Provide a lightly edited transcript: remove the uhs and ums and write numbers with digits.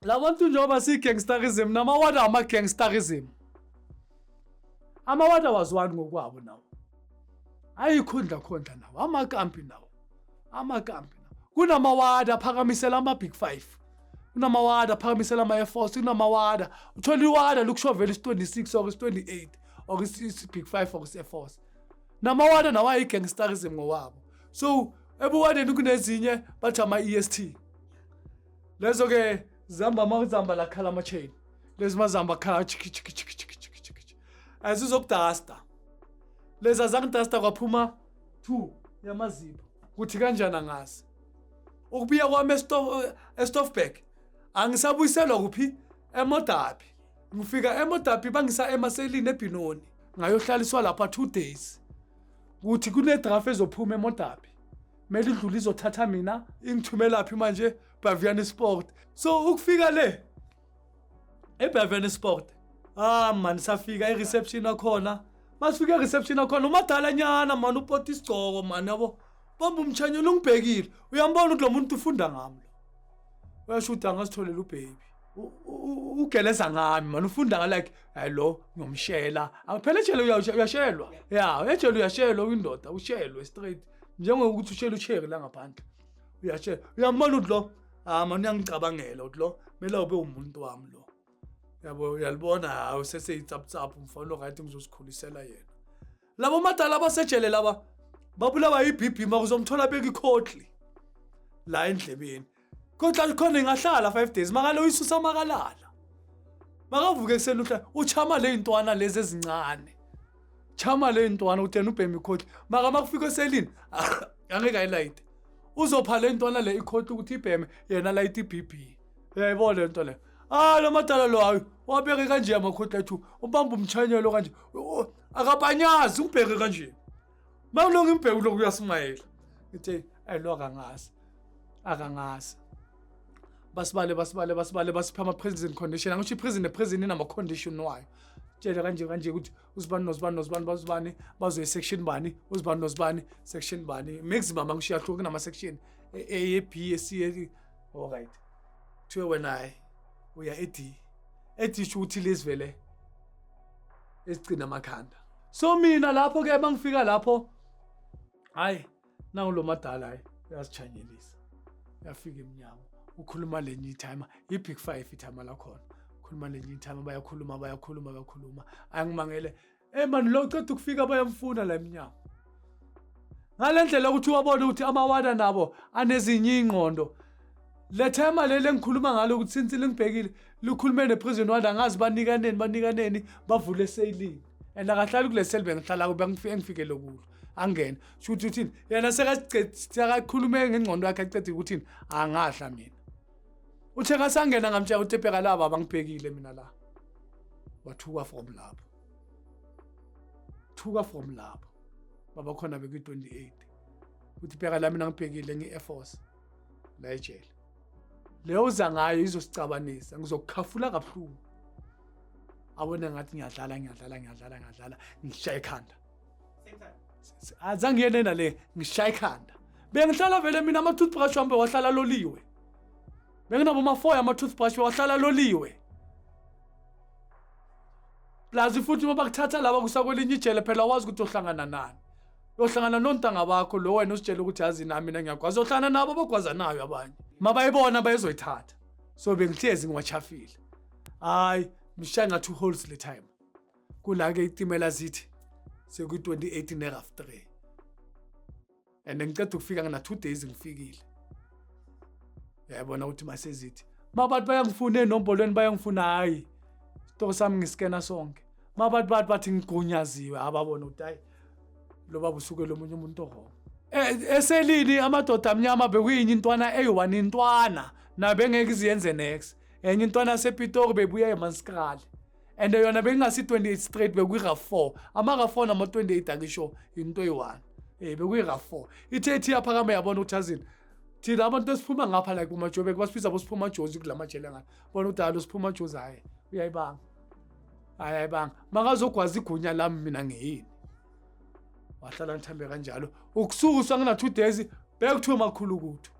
Labantu njengoba siyi-gangsterism namawada ama-gangsterism. Amawada waziwani ngokwabo nawo. Ayikhundla khondla nawo, amakampi nawo. Amakampi nawo. Kunamawada aphakamisela ama-big five. Kunamawada aphakamisela ama-air force, kunamawada. Uthola iwada likushovela isi-26 or isi-28 or isi-big five or isi-air force. Namawada nawo ayi-gangsterism ngowabo. So ebuwadeni kunezinye bathi ama-EST. Lezo ke zihamba amazamba lakhala ama-chain. Lezi mazamba akhala chiki chiki chiki chiki chiki chiki. Azizokudasta. Lezi azangidasta kwaphuma 2 yamazipho. Kuthi kanjani angazi. Ukubuya kwami eStoffberg angisabuyiselwa kuphi eModapi. Ngifika eModapi bangisa emaselini eBinoni. Ngayohlaliswa lapha 2 days. Kuthi kunedraft ezophuma eModapi. Mele idlule izothatha mina ingithumelaphi manje Bavian Sport. So ukufika le eBavian Sport. Ah man safika e-reception akhona. Masifika e-reception akhona umadala nyana man upota isigcoko man yabo. Bamba umchanyelo ungibhekile. Uyambona ukuthi lo muntu ufunda ngami lo. Uyasho ukuthi angasitholela ubaby. Ugeleza ngami man ufunda nga like hayi lo ngiyomshela. Phela ejele uyashelwa. Yeah, ejele uyashelwa uyindoda ushelwe straight. Njengokuthi ushela ucherry la ngaphandle. Uyashela. Uyambona ukuthi lo ah man uyangicabangela ukuthi lo kumele ube umuntu wami lo. Yabo uyalibona hawu seseyitsaptsap umfana oright ngizozikhulisela yena. Labo madala abasejele laba babulawa yi-BB makuzomthola beka ikhotli la endlebeni. Kodwa khona ingahlala 5 days makalo uyisusa makalala. Makavuke ekuseni uhlala uchama le ntwana lezi ezincane. Chama le ntwana uthi yena ubhema ikhotli. Maka makufika eselini angeke ayilayite. Uzopha le ntwana le ikhotli ukuthi ibheme yena layite i-BB. Uyayibona le nto le. Ah lo madala lo hayi wabeke kanje amakhotli ethu ubamba umchanyelo kanje. Akabanyazi ubheke kanje. Mawulonga imbheke lokhu uyasimayela. Ngithi ayi lo akangazi. Akangazi. Basibale basibale basibale basipha ama prison condition. Angisho i-prison ne-prison inama condition wayo. Tshele kanje kanje ukuthi uzibani nozibani nozibani bazibani bazoye section bani uzibani nozibani section bani maximum angisho iyahluka kunama section A, B, C, all right. Kuthiwe wena hayi uya e-D. E-D sho ukuthi lezi vele ezigcina amakhanda. So mina lapho ke mangifika lapho hayi nangu lo madala hayi uyasichanyelisa. Uyafika emnyango ukhuluma lenye itimer i-big five itimer lakhona. Ukhuluma lenye itimer bayakhuluma bayakhuluma bayakhuluma. Angimangele eh man lo uceda ukufika bayamfuna la emnyango. Ngale ndlela ukuthi wabona ukuthi amawada nabo anezinye ingqondo. Le thema leli engikhuluma ngalo ukuthi since lingibhekile likhulume ne-prison warder angazi banikaneni banikaneni bavule eseyilini. And akahlali kule seli bengihlala kubo engifikele kulo. Angene. Sho ukuthi uthini? Yena sekakhulume ngengqondo yakhe aqede ukuthini? Angahla mina. Uthe kasangena ngamtshela ukuthi bheka laba abangibhekile mina la. Wathuka from lapho. Thuka from lapho. Baba khona bekuyi-28. Uthi bheka la mina ngibhekile ngi-Air Force. La ejele. Leyo uza ngayo izosicabanisa ngizokukhafula kabuhlungu. Abone ngathi ngiyadlala ngiyadlala ngiyadlala ngiyadlala ngishaya ikhanda. Azange ngiyene nale ngishaya ikhanda. Bengihlala vele mina ama toothbrush wami bewahlala loliwe. Benginabo ma-4 ama toothbrush bewahlala loliwe. Plus futhi uma bakuthatha laba kusakwelinye ijele phela wazi ukuthi uhlangana nani. Uyohlangana nontanga bakho lo wena usitshela ukuthi yazi nami mina ngiyagwaza uyohlangana nabo abagwazanayo abanye. Mabayibona bayezoyithatha. So bengihlezi ngiwachafile. Hayi ngishaya nga 2 holes le time. Kula ke itimela zithi sekuyi 28 ne-half 3. And ngiceda ukufika ngina 2 days ngifikile. Uyayibona ukuthi masezithi mabathi bayangifuna enombolweni bayangifuna hayi. Isitoko sami ngiskena sonke. Mabathi bathi bathi ngigunyaziwe ababona ukuthi hayi lo baba usuke lo munye umuntu owrong. Eselini amadoda amnyama bekuyinye intwana eyi-one intwana nabengeke iziyenze next. Enye intwana yasePitori bebuya eManskraal. And yona bekungasi 28 straight bekuyi-RAF 4. Ama-RAF 4 nama-28 angisho into eyi-one. Bekuyi-RAF 4. Ithe ithi yaphakama yabona ukuthi azini. Thina abantu esiphuma ngapha like kumaJobek basibiza bosiphuma jozi kula majele ngapha. Bona ukuthi hayi lo siphuma jozi hayi uyayibanga. Hayi ayibanga. Makazogwaza igunya lami mina ngiyini. Wahlala ngithambe kanjalo. Ukusuka usangina 2 days bekuthiwe makhulu kuthu.